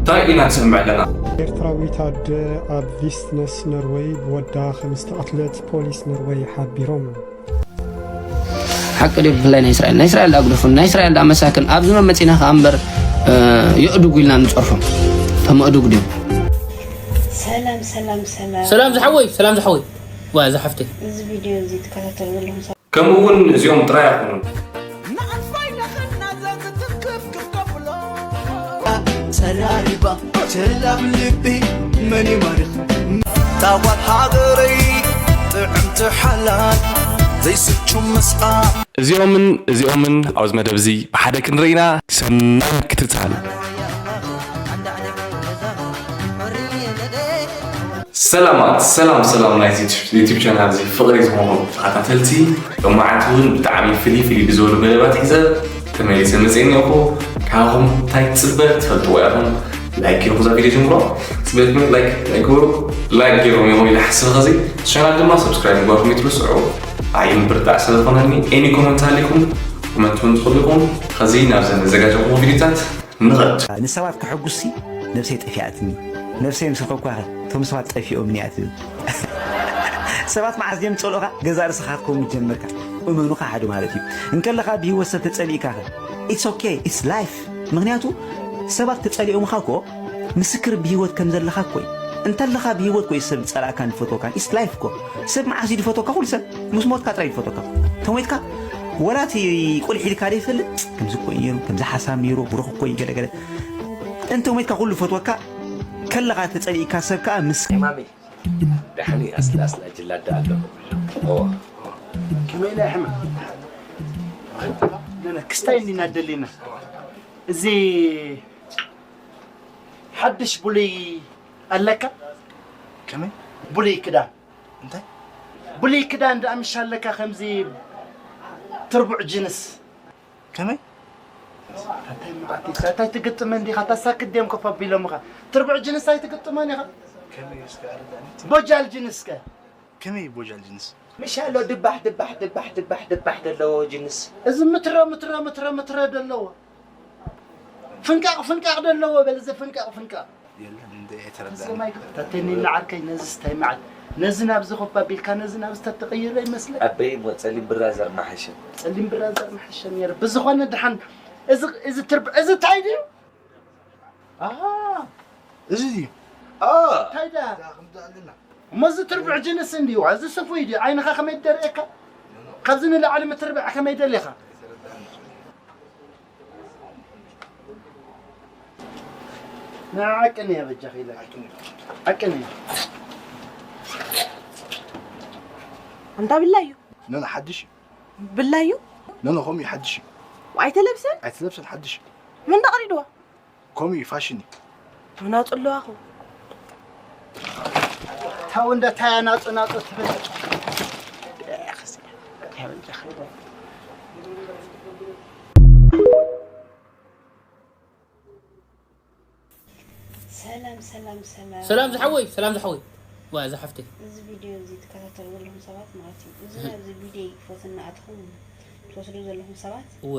እንታይ ኢና ንሰምዕ ኣለና? ኤርትራዊት ኣደ ኣብ ቪስትነስ ኖርወይ ብወዳ ከም ዝተቐትለት ፖሊስ ኖርወይ ሓቢሮም። ሓቂ ድዩ? ብፍላይ ናይ እስራኤል ናይ እስራኤል ዳኣ ግደፉን ናይ እስራኤል ዳኣ መሳክን ኣብዚ መመፂና ከዓ እምበር የእዱጉ ኢልና ንፀርፎም። ተመእዱግ ድዮም? ሰላም ሰላም ሰላም ሰላም ዝሓወይ ሰላም ዝሓወይ ዋ ዝሓፍተይ እዚ ቪድዮ እዚ ትከታተሉ ዘለኹም ሰባት ከምኡ እውን እዚኦም ጥራይ ኣይኮኑን። ጸራሪባ ቸላብ ልቢ መን ይማርኽ ጣዋል ሃገረይ ጥዕምቲ ሓላል ዘይስቹ ምስኣ እዚኦምን እዚኦምን ኣብዚ መደብ እዚ ብሓደ ክንርኢና ሰናይ ምክትታል። ሰላማት ሰላም ሰላም ናይዚ ዩቱብ ቻናል እዚ ፍቕሪ ዝኾንኩም ተኸታተልቲ ሎማዓንቲ እውን ብጣዕሚ ፍልይ ፍልይ ብዝበሉ መደባት ሒዘ ተመሊሰ መፅእ እኒኹ። ካብኹም እንታይ ትፅበ ትፈልጥዎ ኢኹም። ላይክ ጌርኩም እዛ ቪድዮ ጀምሮ ስበትኩም ላይክ ግበሩ። ላይክ ጌሮም እዮም ኢለ ሓስብ ኸዚ ቻናል ድማ ሰብስክራይብ ምግባርኩም ይትርስዑ። ኣይምብርጣዕ ስለ ዝኾነኒ ኤኒ ኮመንት ሃሊኩም ኮመንት እውን ትኽእሉ ኢኹም። ኸዚ ናብዘን ዘዘጋጀኹም ቪድዮታት ንኸድ። ንሰባት ከሐጉስሲ ነብሰይ ጠፊኣትኒ። ነብሰይ ምስ ረኸብኳኸ እቶም ሰባት ጠፊኦምኒ እያ ትብል። ሰባት መዓስ ድዮም ዝጸልኡኻ? ገዛእ ርእስኻ ክትከውን ጀመርካ። እመኑ ከሓዱ ማለት እዩ። እንከለኻ ብህይወት ሰብ ተጸሊእካኸ? It's okay, it's life። ምኽንያቱ ሰባት ተጸሊኦምኻ እኮ ምስክር ብህይወት ከም ዘለኻ እኮ እዩ። እንተለኻ ብህይወት እኮ እዩ ሰብ ዝጸላእካን ዝፈትወካን። It's life እኮ። ሰብ መዓስ እዩ ዝፈትወካ? ኩሉ ሰብ ምስ ሞትካ ጥራይ እዩ ዝፈትወካ። ተሞይትካ ወላ እቲ ቁልሕ ኢልካ ዘይፈልጥ ከምዚ እኮ እዩ ነይሩ፣ ከምዚ ሓሳብ ነይሩ፣ ብሩኽ እኮ እዩ ገለገለ። እንተ ሞይትካ ኩሉ ፈትወካ ከለኻ ተጸሊእካ ሰብ ከኣ ምስ ማሚ ዳሕኒ ኣስላስላ ጅላዳ ኣሎ። እዎ። ከመይ ናይ ሕመም ነነ ክስታይ እንዲና ደሊና እዚ ሓድሽ ብሉይ ኣለካ ከመይ ብሉይ ክዳን እንታይ ብሉይ ክዳን ደኣ ምሽ ኣለካ ከምዚ ትርቡዕ ጅንስ ከመይ እንታይ ትግጥመ እንዲኻ ታሳክት ድዮም ኮፍ ኣቢሎምኻ ትርቡዕ ጅንስ ኣይትግጥመን ኢኻ ቦጃል ጅንስከ ከመይ ቦጃል ጅንስ ምሽ ኣሎ ድባሕ ድባሕ ድባሕ ድባሕ ድባሕ ዘለዎ ጅንስ እዚ ምትረ ምትረ ምትረ ምትረ ዘለዎ ፍንቃቕ ፍንቃቕ ዘለዎ በል እዚ ፍንቃቕ ፍንቃቕ የለን እንደ የተረዳን ተተኒ ንዓርከይ ነዚ ስታይ መዓል ነዚ ናብዚ ኮፍ ኣቢልካ ነዚ ናብዚ ተተቐይረ ይመስለክ ኣበይ እሞ ጸሊም ብራዘር መሓሸ ጸሊም ብራዘር መሓሸ ነይሩ ብዝኾነ ድሓን እዚ እዚ ትርብ እዚ ታይ ድዩ ኣሃ እዚ ድዩ ታይ ዳ እሞ እዚ ትርብዕ ጅንስ እንድዩ እዚ ስፉይ ድዩ ዓይንኻ ከመይ ደርእየካ ካብዚ ንላዕሊ ምትርብዕ ከመይ ደሊኻ ንዓቅን እየ በጃኺ ኢለ ዓቅን እየ ኣንታ ብላዩ ነነ ሓድሽ እዩ ብላዩ ነነ ከምኡ እዩ ሓድሽ እዩ ኣይተለብሰን ኣይትለብሰን ሓድሽ እዩ ምን ደቕሪድዋ ከምኡ እዩ ፋሽን እዩ ምናጡ ኣለዋኹ ታው እንደ ታያ ናጹ ናጹ ትብል ሰላም ሰላም ሰላም ሰላም ዝሓወይ ሰላም ዝሓወይ ዋ እዛ ሓፍተይ እዚ ቪድዮ እዚ ትከታተሉ ዘለኹም ሰባት ማለት እዩ እዚ ናብዚ ቪድዮ ፎቶ እናኣትኹም ትወስዱ ዘለኹም ሰባት እወ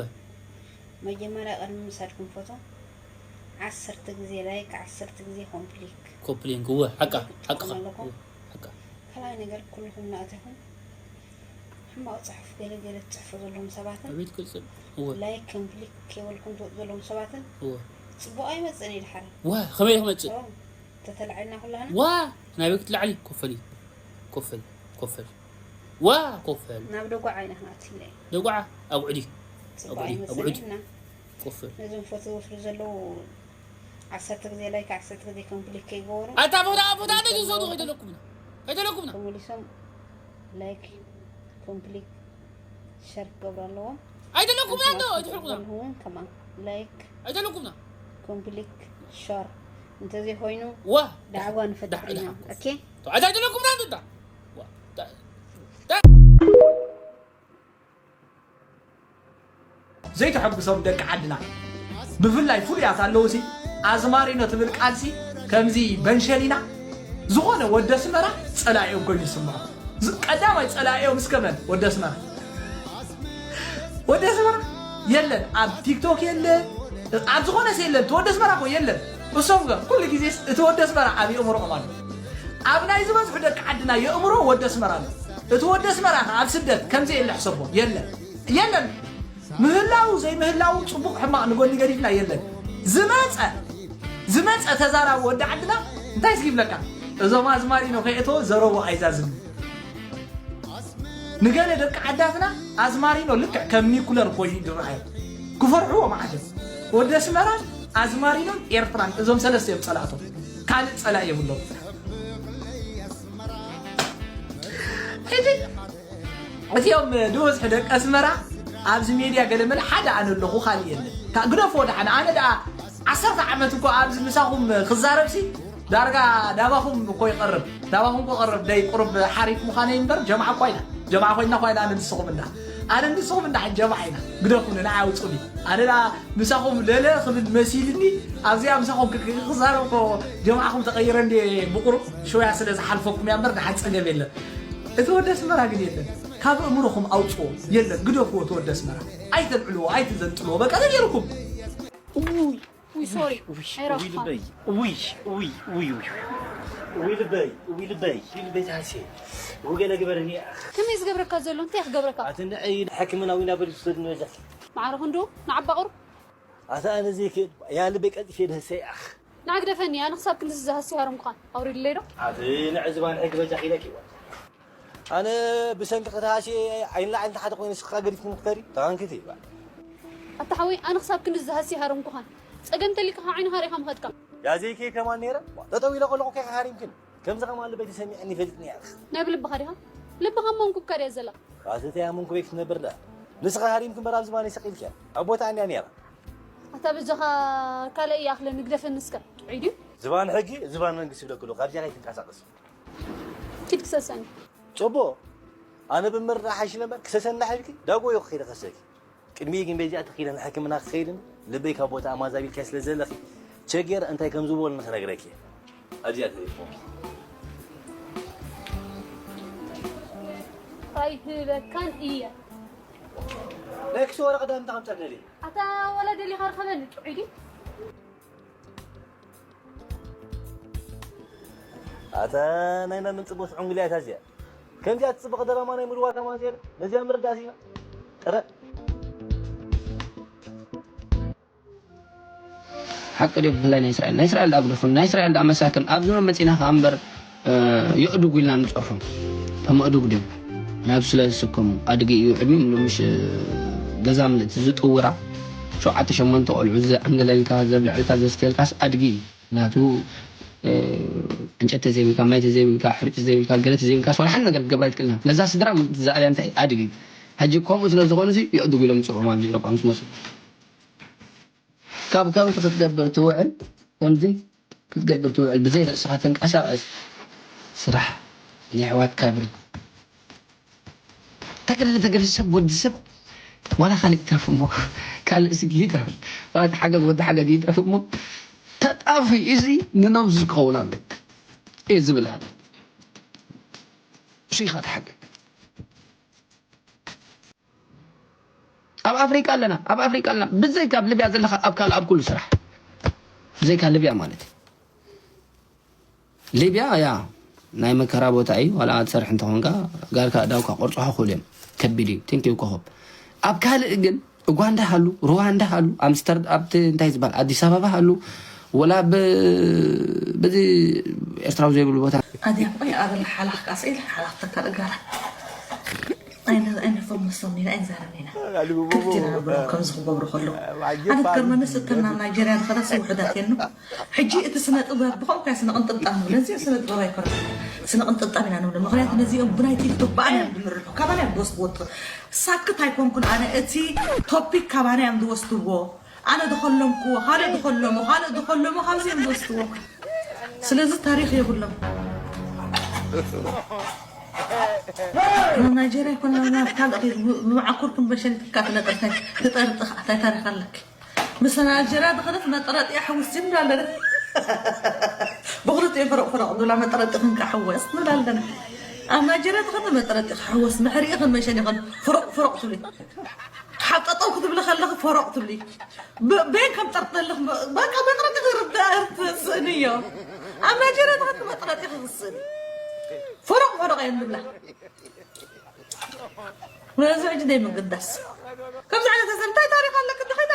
መጀመርያ ቅድሚ ምሳድኩም ፎቶ ዓሰርተ ግዜ ላይክ ዓሰርተ ግዜ ኮምፕሊክ ኮፕሊንግ እወ ሓቃ ሓቃ ኣለኩም ሓቃ ካልኣይ ነገር ኩልኹም እናእተኹም ሕማቕ ፅሑፍ ገለ ገለ ትፅሕፉ ዘለኹም ሰባትን ኣቤት ቅፅል እወ ላይክ ኮምፕሊክ ከይበልኩም ትወጡ ዘለኹም ሰባትን እወ ፅቡቕ ኣይመፅእን እዩ ድሓር ዋ ከመይ ክመፅእ ኦ፣ ተተላዒልና ኩላህና ዋ ናይ ቤት ላዕሊ ኮፈሊ ኮፈሊ ኮፈሊ ዋ ኮፈሊ ናብ ደጓዓ ኢና ክንኣትለ ደጓዓ ኣጉዕዲ ጽቡቅ ኣጉዕዲ ኣጉዕዲ ኣይመስልን እና ኮፈሊ ነዞም ፎቶ ዝወስዱ ዘለዉ ዓሰርተ ግዜ ላይክ ዓሰርተ ግዜ ኮምፕሊት ከይገበሩ ኣታ ፎቶ ፎቶ ኣደ ዝሰዱ ከይደለኩምና ከይደለኩምና ተመሊሶም ላይክ ኮምፕሊት ሸር ክገብሩ ኣለዎም ኣይደለኩምና እንዶ ኣይትሕርቁና ዘለኹም እውን ከማን ላይክ ኣይደለኩምና ኮምፕሊት ሸር እንተዘይኮይኑ ዋ ዳዕዋ ንፈትሕ ኢና ኦኬ ኣታ ኣይደለኩምና እንዶ ዘይተሐጉሶም ደቂ ዓድና ብፍላይ ፍሉያት ኣለውሲ ኣዝማሪኖ ትብል ቃልሲ ከምዚ በንሸሊና ዝኾነ ወደ ስመራ ጸላኢኦም ኮይኑ ይስምዖ ቀዳማይ ጸላኢኦም እስከ መን ወደ ስመራ ወደ ስመራ የለን ኣብ ቲክቶክ የለ ኣብ ዝኾነስ የለን ወደ ስመራ ኮ የለን እሶም ግን ኩሉ ግዜ እቲ ወዲ ኣስመራ ኣብ የእምሮኦም ኣሎ። ኣብ ናይ ዝበዝሑ ደቂ ዓድና የእምሮ ወዲ ኣስመራ ኣሎ። እቲ ወዲ ኣስመራ ከ ኣብ ስደት ከምዚ የለ ሕሰቦ የለን። የለን። ምህላው ዘይምህላው ጽቡቕ ሕማቕ ንጎኒ ገዲፍና የለን። ዝመጸ ዝመጸ ተዛራቢ ወዲ ዓድና እንታይ እስኪ ይብለካ? እዞም ኣዝማሪኖ ከየእተወ ዘረቡ ኣይዛዝምን። ንገለ ደቂ ዓዳትና ኣዝማሪኖ ልክዕ ከም ኒኩለር ኮይኑ ይረኣዩ። ክፈርሕዎ መዓት እዮም። ወዲ ኣስመራን ኣዝማሪኖን ኤርትራን እዞም ሰለስተ እዮም ጸላእቶም። ካልእ ጸላእ የብሎም። ሕጂ እዚኦም ዝበዝሑ ደቂ ኣስመራ ኣብዚ ሜድያ ገለ መለ ሓደ ኣነ ኣለኹ ካልእ የለን። ግደፍዎ ደሓን ኣነ ደኣ ዓሰርተ ዓመት እኮ ኣብዚ ምሳኹም ክዛረብሲ ዳርጋ ዳባኹም እኮ ይቐርብ ዳባኹም እኮ ቀርብ ደይ ቁሩብ ሓሪፍ ምዃነይ እምበር ጀምዓ እኳ ኢና ጀምዓ ኮይና እኳ ኢና ኣነ ንስኹም እንዳ ኣነ ንስኹም እንዳ ጀምዓ ኢና ግደፉኒ ንዓይ ኣውፁኒ ኣነ ደኣ ምሳኹም ለለ ክብል መሲልኒ ኣብዚኣ ምሳኹም ክዛረብ እኮ ጀምዓኹም ተቐይረ እንደ ብቁሩብ ሽወያ ስለ ዝሓልፈኩም እያ እምበር ደሓን ፀገም የለን እቲ ወዲ ኣስመራ ግን የለን ካብ ኣእምሮኹም ኣውፅዎ የለን ግደፍዎ እቲ ወዲ ኣስመራ ኣይተልዕልዎ ኣይትዘንጥልዎ በቃ ተገይርኩም ውይ ሶሪ ውይ ልበይ ውይ ውይ ውይ ውይ ውይ ልበይ ውይ ልበይ ውይ ልበይ ታሴ ውገለ ግበርኒ ኣኽ ከመይ ዝገብረካ ዘሎ እንታይ ክገብረካ ኣትንዐይ ሕክምና ዊና በል ዝሰድኒ በጃ ማዕረ ክንዱ ንዓባ ቁር ኣታ ኣነ ዘይክእል ያ ልበይ ቀልጥፌ ደህሰይ ኣኽ ንዓ ግደፈኒ ኣነ ክሳብ ክንድዚ ዝሃሲ ሃረምኩኻን ኣውሪድለይ ዶ ኣትንዐ ዝባን ሕጊ በጃ ኢለኪ ኣነ ብሰንኪ ክትሃሲ ዓይንላ ዓይንቲ ሓደ ኮይኑ ስኻ ገዲፍኩም ክትከዲ ተኻንክቲ ይባል ኣታ ሓወይ ኣነ ክሳብ ክንድዚ ዝሃሲ ሃረምኩኻን ጸገም ተሊካ ካብ ዓይንኻ ሪኻ ምኸድካ ያ ዘይከይ ከማን ነይረ ጠጠው ኢለ ከለኹ ከይካ ሃሪምክን ከምዚ ከማን ልበይ ተሰሚዕኒ ይፈልጥኒ እያ ናይ ብልብኻ ዲኻ ልብኻ መንኩብካ ድያ ዘላ ኣትተያ መንኩበይ ክትነብር ዳ ንስኻ ሃሪምክ እምበር ኣብ ዝባነይ ሰቒልክያ ኣብ ቦታ እንድያ ነይራ ኣታ በጃኻ ካልእ ይኣኽለኒ ግደፈኒ እስከ ጥዑይ ድዩ ዝባን ሕጊ ዝባን መንግስቲ ይብለክሉ ካብዚኣ ከይትንቀሳቐስ ኪድ ክሰሰኒ ጽቡቕ ኣነ ብምርዳእ ሓይሽ ነበር ክሰሰኒ ዳሕልኪ ዳጎ እየ ክኸይደ ከሰኪ ቅድሚ ግን በዚኣ ተኺለ ንሕክምና ክኸይድን ልበይ ካብ ቦታ ኣማዛቢልካ ስለ ዘለኺ ቸጌር እንታይ ከም ዝበሉ ንኽነግረኪ ኣብዚኣ ተሪፎም ኣይህበካን እየ ናይ ክሲ ወረቐት እንታይ ከምፀልካ ደሊ ኣታ ወላ ደሊኻ ርኸበኒ ጥዑይ ድዩ ኣታ ናይ መን ጽቡት ዕንጉልያ እታ እዚኣ ከምዚኣ ትጽብቕ ደራማ ናይ ምድዋል ከማን ዜር ነዚኣ ምርዳእ ሲና ጥረ ሓቂ ድዩ ብፍላይ ናይ እስራኤል ናይ እስራኤል ዳኣ ግደፉ ናይ እስራኤል ዳኣ መሳክን ኣብ ዝኖም መጺና ከኣ እምበር የእዱጉ ኢልና ንጸርፎም እቶም ኣእዱግ ድዮም ናብ ስለ ዝስከሙ ኣድጊ እዩ ዕድሚኦም ሎምሽ ገዛ ምልእቲ ዝጥውራ ሸውዓተ ሸሞንተ ቆልዑ ዘዕንግለልካ ዘብልዐልካ ዘስትየልካስ ኣድጊ እዩ ናቱ ዕንጨት ተዘይብልካ ማይ ተዘይብልካ ሕርጭ ተዘይብልካ ገለ ተዘይብልካ ዋላ ሓንቲ ነገር ክትገብር ኣይትክእልን ነዛ ስድራ ዝኣልያ እንታይ ኣድጊ እዩ ሕጂ ከምኡ ስለ ዝኾኑ የእድጉ ኢሎም ይፅውዑም ኣብዚ ኤሮጳ ምስ መፁ ካብ ከብቲ ክትገብር ትውዕል ከምዚ ክትገብር ትውዕል ብዘይ ርእስኻ ተንቀሳቐስ ስራሕ ናይ ኣሕዋትካ ብሪ ተገለ ተገለ ሰብ ወዲ ሰብ ዋላ ካልእ ይትረፍ እሞ ካልእ ስግሊ ይትረፍ ዋላ ተሓገዝ ወዲ ሓገዝ ይትረፍ እሞ ተጣፊ እዚ ንነብሱ ክኸውን ኣሎ እየ ዝብል ኣነ እሱ ኢኻ ተሓገዝ ኣብ ኣፍሪቃ ኣለና ኣብ ኣፍሪቃ ኣለና ብዘይካ ኣብ ልብያ ዘለካ ኣብ ካልእ ኣብ ኩሉ ስራሕ ብዘይካ ልብያ ማለት እዩ ሊብያ ያ ናይ መከራ ቦታ እዩ ዋላ ትሰርሕ እንተኾንካ ጋርካ እዳውካ ቆርፅሖ ክእሉ እዮም ከቢድ እዩ ቴንኪው ኮኸብ ኣብ ካልእ ግን ኡጋንዳ ሃሉ ሩዋንዳ ሃሉ ኣምስተርድ ኣብቲ እንታይ ዝበሃል ኣዲስ ኣበባ ሃሉ ወላ ብ- በዚ ኤርትራዊ ዘይብሉ ቦታ ኣድያ ቆይ ኣበላ ሓላኽ ካስ ኢለ ሓላኽ ተካል እጋራ ኣይነ ኣይነ ፈምሶም ኢና ኣይዛረብ ኢና ክልቲና ነብሎም ከም ዝኽገብሩ ከለዉ ኣነ ትገርመንስ እተን ናብ ናይጀርያ ዝኸዳ ስውሑዳት የን ሕጂ እቲ ስነ ጥበብ ብኸምኡ ካይ ስነ ቅንጥብጣብ ንብሎ እዚ ስነ ጥበብ ኣይኮነ ስነ ቅንጥብጣብ ኢና ንብሎ ምክንያቱ ነዚኦም ብናይ ቲክቶክ ብኣና እዮም ዝምርሑ ካባና እዮም ዝወስድዎ ሳክት ኣይኮንኩን ኣነ እቲ ቶፒክ ካባና እዮም ዝወስድዎ ኣነ ዝኸለምኩዎ ካልእ ዝኸለሞ ካልእ ዝኸለሞ ካብዚ እዮም ዝወስድዎ ስለዚ ታሪኽ የብሎም ናብ ናይጀርያ ይኮን ናብ ካልእ ኸይዱ ብመዓኮርኩም በሸኒት ትካትነጥርታይ ትጠርጥኽ ኣታይ ታሪኽ ኣለኪ ምስ ናይጀርያ ዝኸደት መጠረጢያ ሕውስ ይብላ ኣለና ብክልቲኡ ፍረቕ ፍረቕ ንብላ መጠረጢ ክንካ ሕወስ ንብላ ኣለና ኣብ ናይጀርያ ዝኸደ መጠረጢ ክሕወስ መሕሪኢ ክንመሸን ይኸን ፍረቕ ፍረቕ ትብሊ ካብ ጠጠው ክትብሊ ከለኺ ፈሮቕ ትብሊ። ብ-፣ በይን ከም ጠርጥለኽ በቃ መጥረጢ ክርዳእ ትስእኒ እዮ። ኣብ ናይጀርያ ተኸትኪ መጥረጢ ክስእኒ። ፈሮቕ ፈሮቕ እየን ዝብላ። ነዚ ሕጂ ደይ ምግዳስ። ከምዚ ዓይነት ሰብ እንታይ ታሪኽ ኣለክ እንዲ ኸይዳ?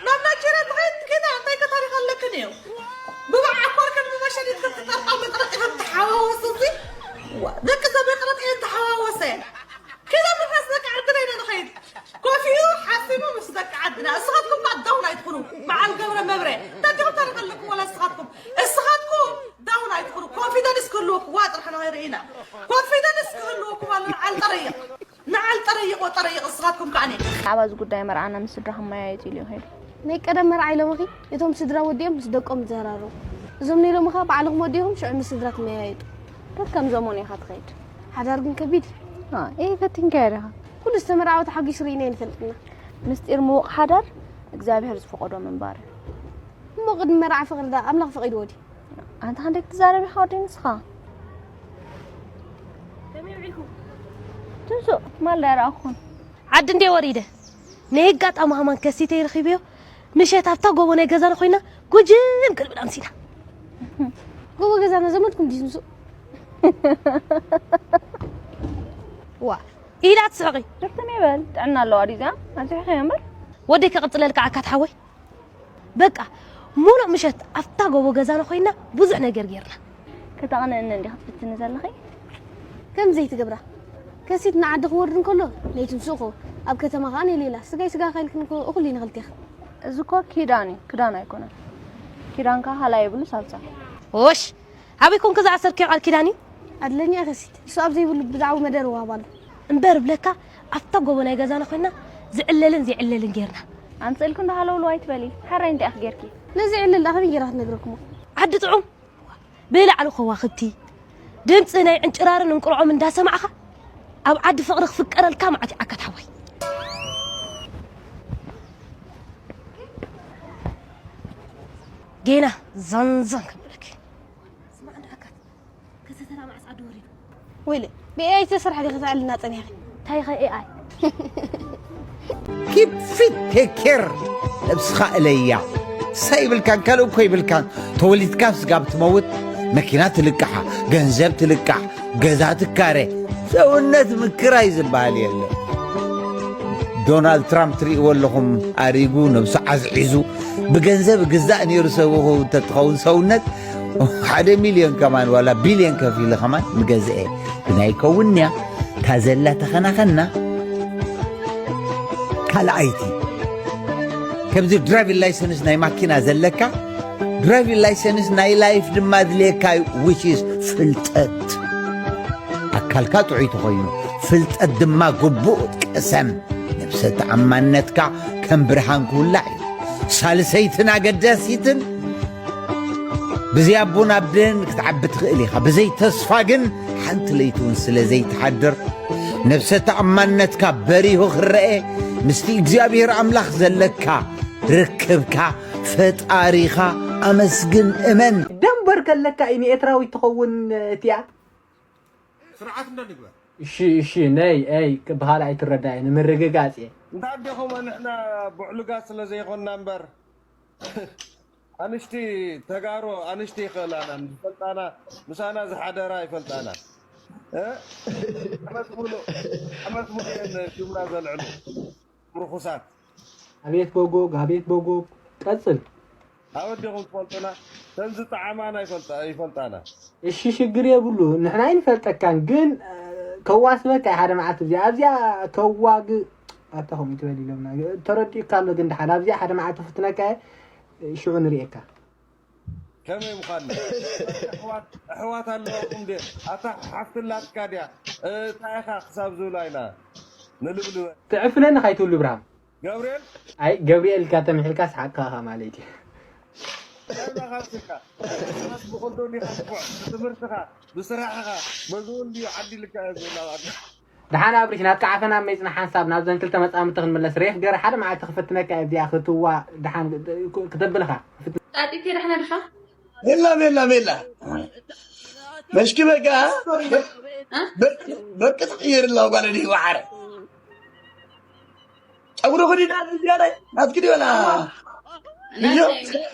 ናብ ናይጀርያ እንዲ ኸይድ ኬዳ እንታይ ከ ታሪኽ ኣለክን እዩ? ብባዕ ዓኮር ከም ብመሸኒት ከም ትጠርጣ መጥረጢ ከም ተሓዋወስ እዚ። ዋ፣ ደቂ ሰብ መጥረጢ ከም ተሓዋወሰ። ከዛ ምፍራስ በቃ ዓድና ኢና ንኸይድ። ኮፊኡ ሓሲሙ ምስ ደቂ ዓድና። እስኻትኩም እኳ ዳውን ኣይትኹኑ። በዓል ገብረ መብረ። እንታይ ዲኹም ታሪኽ ኣለኩም ወላ እስኻትኩም? እስኻትኩም ዳውን ኣይትኹኑ። ኮንፊደንስ ክህልወኩም። ዋ ጥራሕ ንኸይርኢ ኢና። ኮንፊደንስ ክህልወኩም ኣሎ። ንዓል ጠረይቕ። ንዓል ጠረይቕ ወጠረይቕ እስኻትኩም ከዓኒ። ብዛዕባ እዚ ጉዳይ መርዓና ምስ ስድራኹም መያየጡ ኢሉ እዩ ከይዱ። ናይ ቀደም መርዓ ኢሎምኺ እቶም ስድራ ወዲኦም ምስ ደቆም ይዘራረቡ። እዞም ነይሎምኻ ባዕልኹም ወዲኹም ሽዑ ምስ ስድራ ትመያየጡ። ከከም ዘመኑ ኢኻ ትኸይድ። ሓዳር ግን ከቢድ እዩ። እ፣ ፈቲንካዮ ዲኻ? ኩሉ ዝተመርዓወ ተሓጒሱ ርኢና ኣይንፈልጥና። ምስጢር ምዉቕ ሓዳር እግዚኣብሔር ዝፈቐዶ ምንባር እዩ። እሞ ቅድሚ መርዓ ፍቕሪ ደኣ ኣምላኽ ፈቒድዎ ድዩ? ኣንታ ክንደይ ክትዛረብ ኢኻ ወዲ ንስኻ? ትንሱ ማልዳ ይረኣኹን። ዓዲ እንዴ ወሪደ ናይ ኣጋጣሚ ሃማን ከሲተይ ረኺበዮ። ምሸት ኣብታ ጎቦ ናይ ገዛና ኮይና ጉጅም ክልብል ኣምሲና። ጎቦ ገዛና ዘመድኩም ድዩ ትንሱ? ዋ ኢላ ትስሕቂ። ደስተን ይበል ጥዕና ኣለዋ ድዩ እዚኣ? ኣንስሕኺ እምበር። ወደይ ከቕጽለልካ ዓካት ሓወይ። በቃ ሙሉእ ምሸት ኣብታ ጎቦ ገዛና ኮይና ብዙሕ ነገር ጌርና። ከተቕንእኒ እንዲኺ ትፍትኒ ዘለኺ? ከም ዘይትገብራ። ከሲት ንዓዲ ክወርድ እንከሎ ናይ ትንሱ እኮ ኣብ ከተማ ከኣ ናይ ሌላ። ስጋይ ስጋኻ ኢልክን እኮ እኹል እዩ ንኽልቴኽን። እዚ እኮ ኪዳን እዩ፣ ክዳን ኣይኮነን። ኪዳን ከኣ ሃላይ የብሉ ሳልሳ። ኦሽ! ኣበይ ኮንኪ ዝኣሰርክዮ ቃል ኪዳን እዩ? ኣድለኛ ከሲት። እሱ ኣብ ዘይብሉ ብዛዕባ መደር ዋባሉ። እምበር ብለካ ኣብታ ጎቦ ናይ ገዛና ኮይና ዝዕለልን ዘይዕለልን ጌርና። ኣምፅእልኩ እንዳሃለውሉ ኣይትበሊ። ሓራይ እንታይ ኢኺ ጌርኪ? ነዚ ዕልል ኣኸመይ ጌራ ክትነግረክሞ? ዓዲ ጥዑም ብላዕሊ ከዋኽብቲ ድምፂ ናይ ዕንጭራርን እንቁርዖም እንዳሰማዕኻ ኣብ ዓዲ ፍቕሪ ክፍቀረልካ መዓት ይዓካ ተሓዋይ። ጌና ዘንዘን ከብለክ። ስማዕ እንዳ ዓካት፣ ከተተራ ማዕፃ ዶ ወሪዱ? ወይለ፣ ብኤኣይ ዝተሰርሐ ዲኺ ተዕልና ጸኒሕኺ? እንታይ ኸ ኤኣይ? Keep fit, take care. ነብስኻ እለያ። ሳይ ይብልካን ካልእ እኮ ይብልካን። ተወሊድካ ስጋብ ትመውት መኪና ትልቃሓ፣ ገንዘብ ትልቃሕ፣ ገዛ ትካረ። ሰውነት ምክራይ ዝበሃል የለ። ዶናልድ ትራምፕ ትርእይዎ ኣለኹም፣ ኣሪጉ፣ ነብሱ ዓዝዒዙ፣ ብገንዘብ ግዛእ ነይሩ ሰብኹ እንተትኸውን ሰውነት፣ ሓደ ሚልዮን ከማን ዋላ ቢልዮን ከፊለ ከማን ምገዝአ። ግን ኣይከውንያ፣ እታ ዘላ ተኸናኸና። ካልኣይቲ፣ ከምዚ ድራይቪንግ ላይሰንስ ናይ ማኪና ዘለካ፣ ድራይቪንግ ላይሰንስ ናይ ላይፍ ድማ ኣድልየካ እዩ፣ which is ፍልጠት። ኣካልካ ጥዑይ ተኾይኑ፣ ፍልጠት ድማ ግቡእ ቅሰም። ነብሰ ተኣማንነትካ ከም ብርሃን ክውላዕ እዩ። ሳልሰይትን ኣገዳሲትን፣ ብዘይ ኣቦን ኣደን ክትዓቢ ትኽእል ኢኻ፣ ብዘይ ተስፋ ግን ሓንቲ ለይቲ እውን ስለ ዘይትሓድር፣ ነብሰ ተኣማንነትካ በሪሁ ክረአ፣ ምስቲ እግዚኣብሔር ኣምላኽ ዘለካ ርክብካ፣ ፈጣሪኻ ኣመስግን፣ እመን። ደንበር ከለካ እዩ ንኤርትራዊት ትኸውን እቲኣ። ስርዓት እንዶ ንግበር። እሺ፣ እሺ፣ ነይ፣ ኤይ፣ ብኻልእ ኣይትረዳእየ፣ ንምርግጋጽ እየ። እንተ ኣዴኹም ንሕና ብዕሉጋት ስለ ዘይኮንና እምበር፣ ኣንሽቲ ተጋሩ፣ ኣንሽቲ ይኽእላና፣ ዝፈልጣና፣ ምሳና ዝሓደራ ይፈልጣና። እ? ዓመት ሙሉእ፣ ዓመት ሙሉእ እየን ሹምና ዘልዕሉ፣ ርኹሳት። ኣቤት ቦጎግ፣ ኣቤት ቦጎግ። ቀጽል። ኣወዲኹም ትፈልጡና፣ ተን ዝጠዓማና ይፈልጣ-፣ ይፈልጣና። እሺ፣ ሽግር የብሉ። ንሕና ኣይንፈልጠካን፣ ግን፣ እ፣ ከዋስበካ እየ ሓደ መዓልቲ። እዚኣ፣ ኣብዚኣ ከዋግ-፣ ኣታ ከምኡ ትበል ኢሎምና። ተረዲኡካ ኣሎ፣ ግን ደሓን ኣብዚኣ ሓደ መዓልቲ ፍትነካ እየ፣ ሽዑ ንርእየካ። ከመይ ምዃንና? ኣሕዋት፣ ኣሕዋት ኣለዋኹም ድየ? ኣታ ሓፍቲ ኣላትካ ድያ? እ፣ እንታይ ኢኻ ክሳብ ዝብላ ኢና ንልብልበ። ትዕፍነኒ ካይትብሉ ብርሃም። ገብርኤል? ኣይ፣ ገብርኤል ኢልካ ተምሒልካ ሰሓቅካ ኢኻ ማለት እዩ። እንታይ ኢኻ ስልካ? ብኹሉ ዲኻ ንፉዕ? ብትምህርትኻ፣ ብስራሕኻ፣ በዚ እውን ድዩ ዓዲልካ እየ ዝብላ? ደሓን ኣብሪሽ፣ ናትካ ዓፈና መይጽና ሓንሳብ ናብዘን ክልተ መጻምድቲ ክንምለስ። ሬፍ ገረ ሓደ መዓልቲ ክፍትነካ እየ ብዚኣ ክትዋ ደሓን ክተብልኻ። ጣጢቴ ደሕና ድኻ? ሜላ፣ ሜላ፣ ሜላ። መሽኪ በቃ እ? በቂ ትቕይር ኣላ ጓል ዲ ወዓረ። ጸጉሪ ኸዲዳ ዝያዳይ ናትኪ ድበላ። እዮ። ናተይ።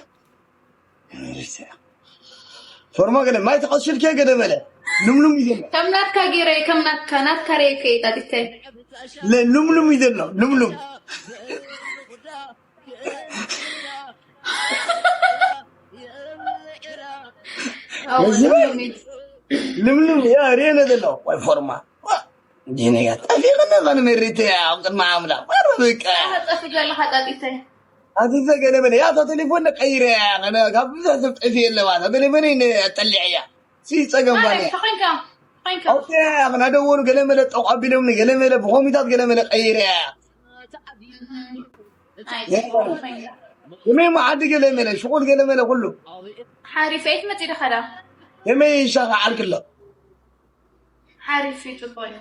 ፎርማ ገለ ማይ ተቐሽልከ ገለ በለ። ልምሉም እዩ ዘሎ። ከም ናትካ ገይረ፣ ከም ናትካ፣ ናትካ ርኤ ከይጣጢተ። ለ-፣ ልምሉም እዩ ዘሎ። ልምሉም። ኣዎ፣ እዚ ልምሉም እዩ። ልምሉም፣ ያ፣ ርኤነ ዘሎ። ወይ ፎርማ። ዋ፣ ዲነያ፣ ጠፊቕኒ ኸን መሪተ፣ ኣብ ቅድሚ ኣምላኽ። ዋረ በቃ። ኣረ፣ ጠፊ ዘለኻ ጣጢተ። ኣዚዘ ገለ በለ፣ ያ፣ እታ ቴሌፎን ቀይረ፣ ኣነ ካብ ብዙሕ ሰብ ጠፊ የለዋ። እታ ቴሌፎን እየ ጠሊዐያ። ሲ ጸገም ባነ። ማለት ተኾይንካ፣ ተኾይንካ። ኦኬ፣ ኣኽና ደወሉ፣ ገለ መለ ጠቕ ኣቢሎምኒ፣ ገለ መለ ብኾሚታት ገለ መለ ቀይረ። እም። ኣይ፣ ተኾይንካ። የመይ መዓዲ ገለ መለ፣ ሽቑል ገለ መለ ኩሉ። ሓሪፍ፣ ኣይትመጺ ዲኻ ዳ? የመይ ይሻኻ ዓልክሎ። ሓሪፍ እዩ፣ ጽቡቕ እዩ።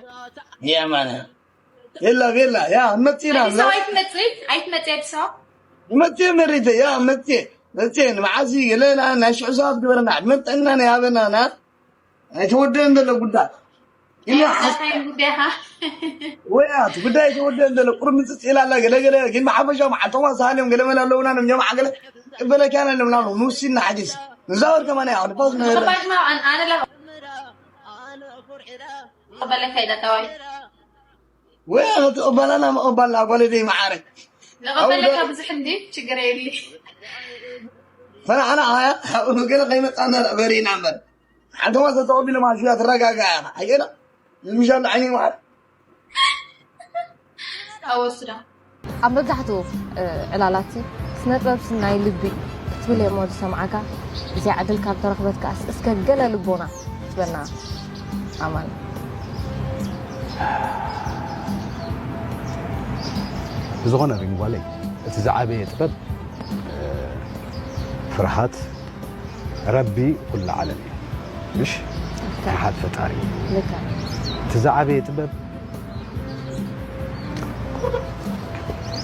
የማነ። የላ፣ የላ፣ ያ፣ መጺና፣ ኣዲስ ኣበባ ኣይትመጺ? ኣይትመጺ ኣዲስ ኣበባ? መጺ መሪተ፣ ያ፣ መጺ፣ መጺ፣ ንመዓዚ ገለና፣ ናይ ሽዑ ሰባት ግበረና፣ ዕድመን ጥዕናን ይሃበና፣ ና። ኣይተወደአን ዘሎ ጉዳይ። ኢና ናይ ሓስ-፣ እንታይ ጉዳይኻ? ወያት፣ ጉዳይ ኣይተወደአን ዘሎ፣ ቁሩብ ምጽጽ ኢላ ኣላ፣ ገለ፣ ገለ፣ ግን ብሓፈሻ መዓልቶም ኣሳሃልዮም፣ ገለ መለ ኣለውና፣ ነም ጀማዓ ገለ፣ ቅበለኪያ ነለምና፣ ንውሲና ሓዲስ። ንዛወር ከማን፣ ያ፣ ንፋስ ነበረ። ተባጅማ፣ ኣን-፣ ኣነ ላ-፣ ተባጅማ፣ ኣነ ላ-፣ ክቕበለካ ኢለ ጠዋይ። ወይ፣ ኣነ ትቕበላና ምቕባልና፣ ጓለይ ደይ መዓረ። ንቕበለካ ኣውደ-፣ ብዙሕ እንዲ ችግር የብሊ። ፈናዕና፣ ኣያ፣ ኣብኡ ገለ ከይመጻና በሪና እምበር። ሓንቲ ዋሰ ተቐቢሎም ኣሽያ ትረጋጋ ኢኻ። ኣየና? ምሻል ዓይኒ መዓረ። ኣወስዳ። ኣብ መብዛሕትኡ፣ እ፣ ዕላላት ስነ ጥበብ ናይ ልቢ ክትብል እየ እሞ ዝሰምዓካ። ብዘይ ዕድል ካብ ተረኽበት ከኣስ እስከ ገለ ልቦና ክትበና ኣማን። ብዝኾነ ሪንጓለይ፣ እቲ ዝዓበየ ጥበብ፣ እ፣ ፍርሃት፣ ረቢ ኩሉ ዓለም እዩ፣ ምሽ? ልክዕ። ፍርሃት ፈጣሪ እዩ። ልክዕ። እቲ ዝዓበየ ጥበብ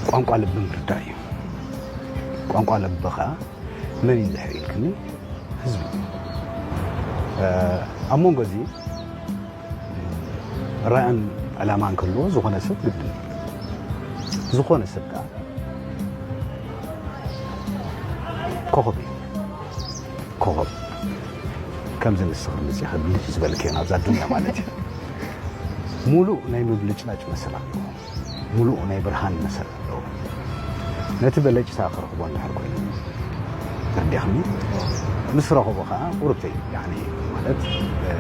ቋንቋ ልቢ ምርዳእ እዩ። ቋንቋ ልቢ ኸዓ መን እዩ ዝሕር ኢልክኒ? ህዝቢ እዩ። እ፣ ኣብ መንጎ እዚ ራእን ዕላማን ክህልዎ ዝኾነ ሰብ ግድን እዩ። ዝኾነ ሰብ ከኣ ኮኸብ እዩ። ኮኸብ ከምዚ ንስኺ መጺኺ ብልጭ ዝበልክዮ ናብዛ ዱንያ ማለት እዩ። ሙሉእ ናይ ምብልጭላጭ መሰል ኣለዎ። ሙሉእ ናይ ብርሃን መሰል ኣለዎ። ነቲ በለጭታ ክረኽቦ እንድሕር ኮይኑ ተረዲኽኒ፣ ምስ ረኸቦ ኸዓ ቁሩብተይ፣ ያዕኒ፣ ማለት፣ እ፣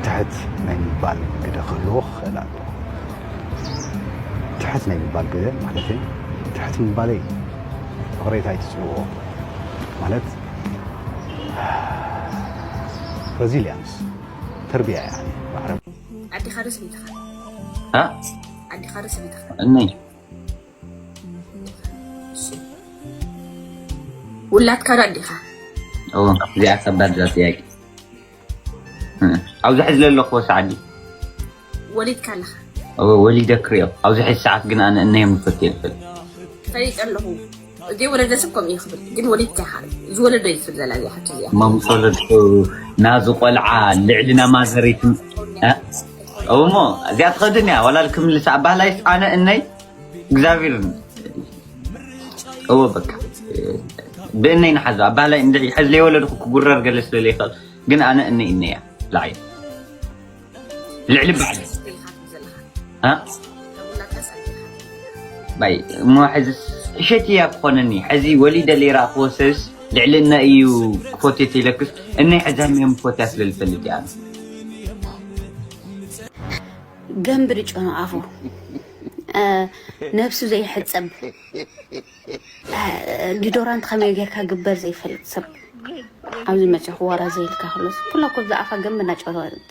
ትሕት ናይ ምባል ግደ ክህልዎ ክኽእል ኣለዎ። ትሕት ናይ ምባል ግደ ማለተይ፣ ትሕት ምባለይ ፍቕሬታ ኣይትጽልዎ። ማለት፣ ረዚልያንስ፣ ተርቢያ፣ ያዕኒ፣ ማዕረ። ዓዲኻ ዶ ሰበይትኻ? እ? ዓዲኻ ዶ ሰበይትኻ? እነይ። ውላድካ ዶ ኣዴኻ? እዎ፣ እዚኣ ከባድ እዛ ጥያቄ። እ፣ ኣብዚ ሕዚ ለለኹዎ ሰዓት ድዩ? ወሊድካ ኣለኻ? እዎ፣ ወሊደ ክሪኦ። ኣብዚ ሕዚ ሰዓት ግን ኣነ እነዮም ዝፈትዮ ይኽእል። ፈሊጠ ኣለኹ። ዘይወለደ ሰብ ከምኡ እዩ ክብል። ግን ወሊድካ ኢኻ። ዝወለዶ እዩ ትብል ዘላ እዚኣ ሕጂ እዚኣ። እሞ ምስ ወለድኩ ናዚ ቆልዓ ልዕሊ ናማዘሪትን፣ እ? እሞ እዚኣ ትኸድን እያ። ዋላ ክምልሳ ኣባህላይስ ኣነ እነይ እግዚኣብሔር እዎ በቃ ብእነይ ንሓዞ ኣባህላይ እንድዒ ሕዚ ለይወለድኩ ክጉረር ገለ ስለ ለይኽእል ግን ኣነ እነይ እነይ እያ ላዓይ ልዕሊ ባዕሊ እ? ባይ እሞ ሕዚ እሸት እያ ክኾነኒ ሕዚ ወሊደ ለይረኣኽዎ ሰብስ ልዕሊ እነ እዩ ክፎትዮ ተይለክስ እነይ ሕዚ ሃሚኦም ክፎትያ ስለ ዝፈልጥ እያ ኣነ ገንብሪ ጨኑ ኣፉ ነብሱ ዘይሕጸብ ዲዶራንት ከመይ ጌርካ ግበር ዘይፈልጥ ሰብ ኣብዚ መፅኹ ዋላ ዘይልካ ከሎስ ኩላ እኮ ብዛዕባ ገንቢ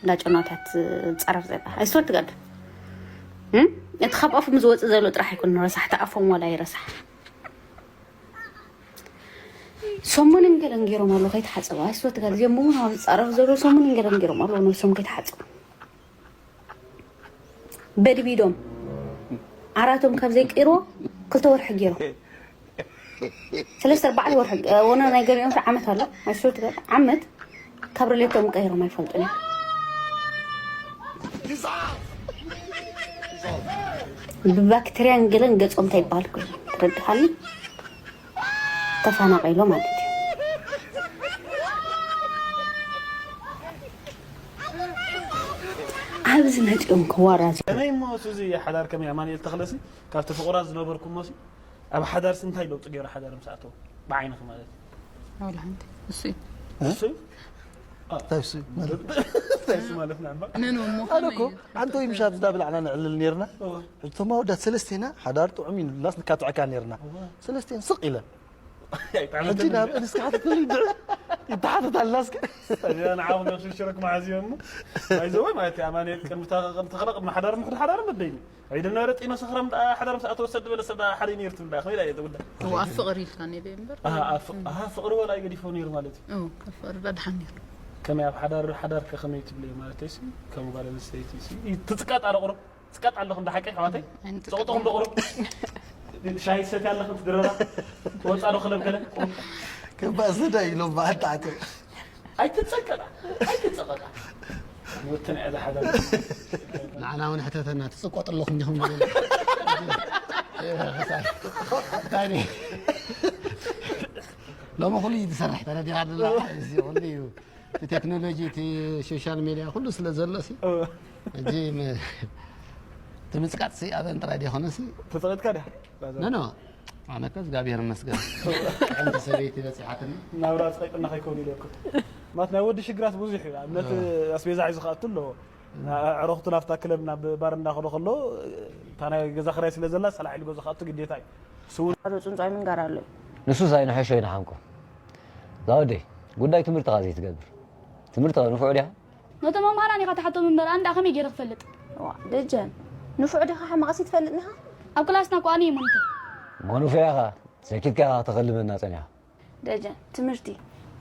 እንዳጨኖታት ዝፀረፍ ዘላ ኣይስወር ትገድ እቲ ካብ ኣፉ ዝወፅእ ዘሎ ጥራሕ ኣይኮነ ረሳሕቲ ኣፎም ዋላ ይረሳሕ ሰሙንን ገለን ገይሮም ኣለዉ ከይተሓፀቡ ኣይስወር ትገድ እዚኦም እውን ኣብ ዝፃረፍ ዘሎ ሰሙንን ገለን ገይሮም ኣለዉ ነብሶም ከይተሓፀቡ በድቢዶም ዓራቶም ካብ ዘይቀይርዎ ክልተ ወርሒ ገይሮም ሰለስተ ኣርባዕተ ወርሒ ወነ ናይ ገሊኦም ዓመት ኣሎ ኣይስወር ትገድ ዓመት ካብ ሪሌቶም ቀይሮም ኣይፈልጡን እዮም ብባክተርያን ገለን ገጾም እንታይ ይበሃል እኮ እዩ። ተረድኻኒ? ተፈናቒሎ ማለት እዩ። ኣብዚ መጺኦም ክዋራዙ። ከመይ እሞ ሱዚ ሓዳር ከመይ ኣማኑኤል ተኽለሲ ካብቲ ፍቑራት ዝነበርኩሞ ሲ ኣብ ሓዳርሲ እንታይ ለውጢ ገይሩ ሓዳር ምስ ኣተው ብዓይንኺ ማለት እዩ? ወላ ሓንቲ እሱ እዩ። እ? እሱ እዩ? እንታይ እሱ ማለት እንታይ እሱ ማለት ንዕባ? መን እሞ ኣነ እኮ ከመይ እዩ? ኣንተ ወይ ምሻ ኣብዚ ዳብል ዓና ንዕልል ነርና። እወ። እቶም ኣወዳት ሰለስቴና ሓዳር ጥዑም እዩ ንብላስ ንካትዐካ ነርና። ሰለስቴን ስቕ ኢለን። ሕጂ ኣይጣዕመትን ናብ እንስካ ክትብል ይድዕ ይተሓተት ኣላስከ። እዚኣ ንዓኹም ነብሲ ሽረክ መሓዝዮ እሞ ኣይዘወ ማለት እዩ ኣማኑኤል ቅድሚ ተኸ- ቅድሚ ተኸለ ቅድሚ ሓዳር ምሕድ ሓዳር መደይኒ ኣይደ ነበረ ጢኖ ሰኽራም ደኣ ሓዳር ምስ ኣተወሰድ በለ ሰብ ደኣ ሓደ ነይር ትብል ደኣ ከመይ ደኣ እየ ትብል ደኣ እዋ ኣብ ፍቕሪ ኢልካ ነይረ እምበር ኣሃ፣ ኣብ ፍቕ- ኣሃ፣ ፍቕሪ ወላ ኣይገዲፎ ነይሩ ማለት እዩ እው ካብ ፍቕሪ ደኣ ድሓን ነይሩ ከመይ ኣብ ሓዳር ሓዳር ከ ከመይ ትብለዮ ማለት እዩ ሲ ከም ጓል ኣንስተይቲ ሲ ትፅቀጥ ኣለ ቁሩብ ትፅቀጥ ኣለኹ እንዳ ሓቂ ኣሕዋተይ ኣይንጥቀም። ፀቕጥኹም ዶ ቁሩብ ሻሂ ሰትያ ኣለኹ ትድረራ ትወፃ ዶ ክለብ ገለ ከባእ ዝዳ ኢሎም በኣንተ ኣትዮም። ኣይትፀቀጣ ኣይትፀቀጣ ወትን ዕዳ ሓዳር ንዓና እውን ሕተተና ትፅቆጥ ኣለኹም ዲኹም ንብል። እንታይ ደ- ሎሚ ኩሉ እዩ ዝሰርሕ ተረዲኻ ደላ እዚ ኩሉ እዩ እቲ ቴክኖሎጂ እቲ ሶሻል ሜድያ ኩሉ ስለ ዘሎ ሲ ሕጂ ም- እቲ ምፅቃጥ ሲ ኣበን ጥራይ ዲኾነ ሲ ተፀቀጥካ ዲያ ኖ ኖ ኣነ ከ እግዚኣብሔር ይመስገን ሓንቲ ሰበይቲ በፂሓትኒ ናብራ ፀቂጥና ከይከውን ኢለ እኮ ማለት ናይ ወዲ ሽግራት ብዙሕ እዩ ኣብነት ኣስቤዛ ሒዙ ክኣቱ ኣለዎ ዕረኽቱ ናብታ ክለብ ናብ ባር እንዳኸዶ ከሎ እታ ናይ ገዛ ክራይ ስለ ዘላ ሰላሕ ኢሉ ገዛ ክኣቱ ግዴታ እዩ ስውን ዶ ጽንጻይ ምንጋር ኣሎ እዩ። ንሱ ሳይንሖሾ ይንሓንቆ ዛወደይ ጉዳይ ትምህርትኻ ዘይትገብር ትምህርትኻ ንፍዑ ዲኻ ነቶም መምሃራን ኢኻ ትሓቶም እምበር ኣንዳ ከመይ ገይረ ክፈልጥ ዋ ደጀን ንፉዕ ዲኻ ሓማቕሲ ትፈልጥ ኒኻ ኣብ ክላስና እኮ ኣነ እየ ሞኒተር ሞኑፍያኻ ሰኪትካ ኢኻ ከተኸልመና ጸኒኻ ደጀን ትምህርቲ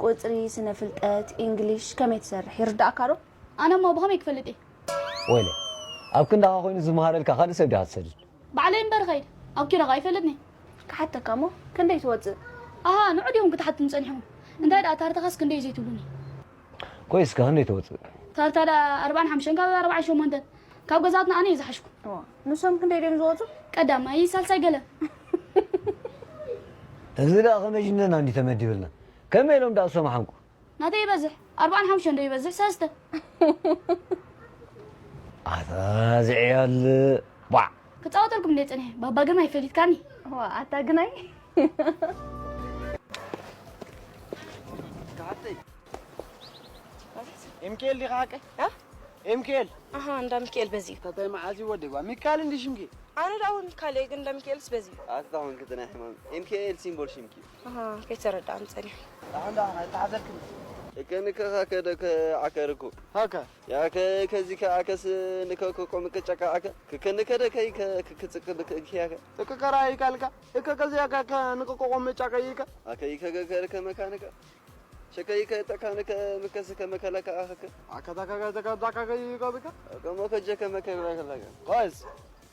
ቁጽሪ ስነ ፍልጠት ኢንግሊሽ ከመይ ትሰርሕ ይርዳእካ ዶ ኣነ እሞ ብኸመይ ክፈልጥ እየ ወይለ ኣብ ክንዳኻ ኮይኑ ዝመሃረልካ ካልእ ሰብ ዲኻ ትሰድድ ባዕለይ እምበር ኸይድ ኣብ ኪሮኻ ኣይፈልጥኒ ክሓተካ እሞ ክንደይ ትወጽእ ኣሃ ንዑ ዲኹም ክትሓቱን ጸኒሕኩም እንታይ ደኣ ታርታኻስ ክንደይ ዘይትብሉኒ ኮይስ ከ ክንደይ ትወጽእ ታርታ ደኣ ኣርባዓን ሓሙሽተን ካብ ኣርባዓን ሸሞንተን ካብ ገዛትና ኣነ እየ ዝሓሽኩ ዋ ንሶም ክንደይ ድዮም ዝወጹ ቀዳማይ ሳልሳይ ገለ እዚ ደኣ ከመይ ጅነና እንዲ ተመዲብልና ከመይ ኢሎም ደኣ እሶም ሓንቁ ናተይ ይበዝሕ ኣርባዓን ሓሙሽተን ዶ ይበዝሕ ሰለስተ ኣታ ዝዕያል ባዕ ክጻወተልኩም እንደ ጽንሐ ባባ ግን ኣይፈሊጥካኒ ዋ ኣታ ግናይ ኤምኬል ዲኻ ሓቀይ? ኤምኬል ኣሃ እንዳ ሚካኤል በዚ እዩ እንታይ መዓዝ እዩ ወደይ ጓ ሚካል እንዲ ሽምኪ ኣነ ደኣ እውን ሚካል እየ ግን እንዳ ሚካኤልስ በዚ እዩ ኣታ ኾንኪ እቲ ናይ ሕማም ኤምኬል ሲምቦል ሽምኪ ኣሃ ከይተረዳእኒ ጸኒሑ ኣሁን ደኣ ኣይተሓዘልክን እከ ንከኻ ከደ ከዓከርኩ ሃከ ያከ ከዚ ከዓከስ ንከ ከቆም ቅጨቃ ዓከ ክከ ንከደ ከይ ከ ክክጽቅ ብክ ያከ እከ ከራ ይካልካ እከ ከዚ ያካ ከ ንከቆቆም መጫቀ ይከ ኣከ ይከ ከ ከመካንከ ሸከይከ ጠካንከ ምከስከ መከለከ ኣኸከ ኣከታከከ ተከታከከ ይከብከ ከመ ከጀከ መከለከ ቆይስ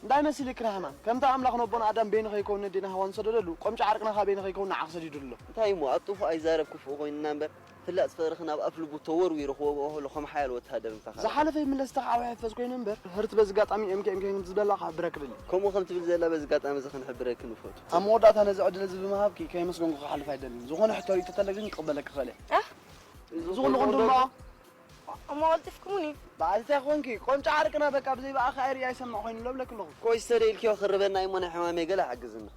እንታይ መሲልክ ርሕማን ከምቲ ኣምላኽ ነቦና ኣዳም በይኑ ከይከውን ነዴና ሃዋን ዝሰደደሉ ቆምጫ ዓርቅና ከኣ በይኑ ከይከውን ንዓኽ ሰዲዱሉ ኣሎ እንታይ እሞ ኣብ ጥፉእ ኣይዛረብ ክፉእ ኮይንና እምበር ፍላጥ ፍቕርኺ ናብ ኣፍ ልቡ ተወርዊሩ ክወግኦ ከሎ ከም ሓያል ወተሃደር ምሳኻ ዝሓለፈ ይምለስ ተኻዕዊ ሕፈዝ ኮይኑ እምበር ህርት በዚ ኣጋጣሚ ኤምኬ ኤምኬ ዝብለላ ክሕብረክ ደሊ ከምኡ ከም ትብል ዘላ በዚ ኣጋጣሚ እዚ ክንሕብረኪ ንፈቱ ኣብ መወዳእታ ነዚ ዕድል እዚ ብመሃብኪ ከየመስገንኩ ክሓልፍ ኣይደልን ዝኾነ ሕቶ ርእቶ ተለ ግን ክቕበለክ ክኽእል እየ ኣህ እዚ ኩሉ ክንድማ እሞ ቀልጢፍኩሙኒ በዓል እንታይ ኮንኪ ቆምጫ ዓርቅና በቃ ብዘይ ብኣኻ ኣይርኢ ኣይሰምዕ ኮይኑ ለብለክ ኣለኹ ኮይስ ተደኢልኪዮ ክርበና እሞ ናይ ሕማመይ ገለ ሓግዝና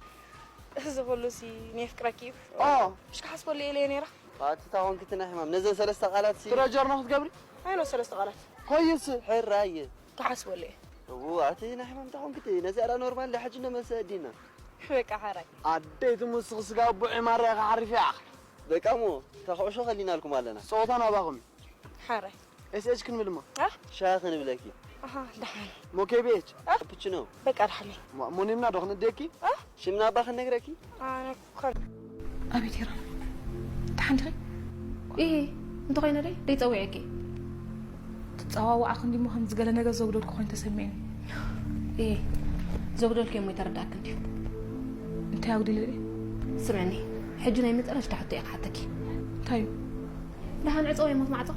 እዚ ኩሉ ሲ ነፍቅረኪ እዩ ኦ ምሽ ክሓስበሉ ኢለ ነይራ ኣቲ ታኾንኪ እቲ ናይ ሕማም ነዘን ሰለስተ ቃላት ሲ ትረጀርኖ ክትገብሪ ኣይኖ ሰለስተ ቃላት ኮይስ ሕራየ ክሓስበሉ እየ እዎ ኣቲ ናይ ሕማም ታኾንኪ ነዚኣ ዳ ኖርማል ዳ ሕጂ እንዶ መልሰ ኣዲና በቃ ሓራይ ኣደይ ትሙስኽ ስጋ ኣቦ ዒማራ ኢኻ ሓሪፍ ኢኻ በቃ እሞ እታ ኩዕሾ ከሊናልኩም ኣለና ጸወታ ናባኹም ሓራይ ኤስኤች ክንብል እሞ ሻሂ ክንብለኪ ኣሃ ደሓን ሞኬቤች ካፕችኖ በቃ ደሓን ሞኒምና ዶ ክንእደኪ ሽምና እባ ክንነግረኪ ኣነ ኮር ኣቤት ሄራን ደሓን ዲኺ? ኢሂ እንተኾይነ ደይ ደይጸዊዐኪ ትጸዋዋዓ ክንዲ እሞ ከምዚ ገለ ነገር ዘጉደልኩ ኮይኑ ተሰሚዕኒ ኢሂ ዘጉደልኩ እሞ ይተረዳእኪ እንድዩ እንታይ ኣጉዲለ ድየ? ስምዕኒ ሕጂ ናይ መጨረሽታ ሕቶ እየ ክሓተኪ እንታይ እዩ? ደሓን ዕፀወ እሞ ማዕፆ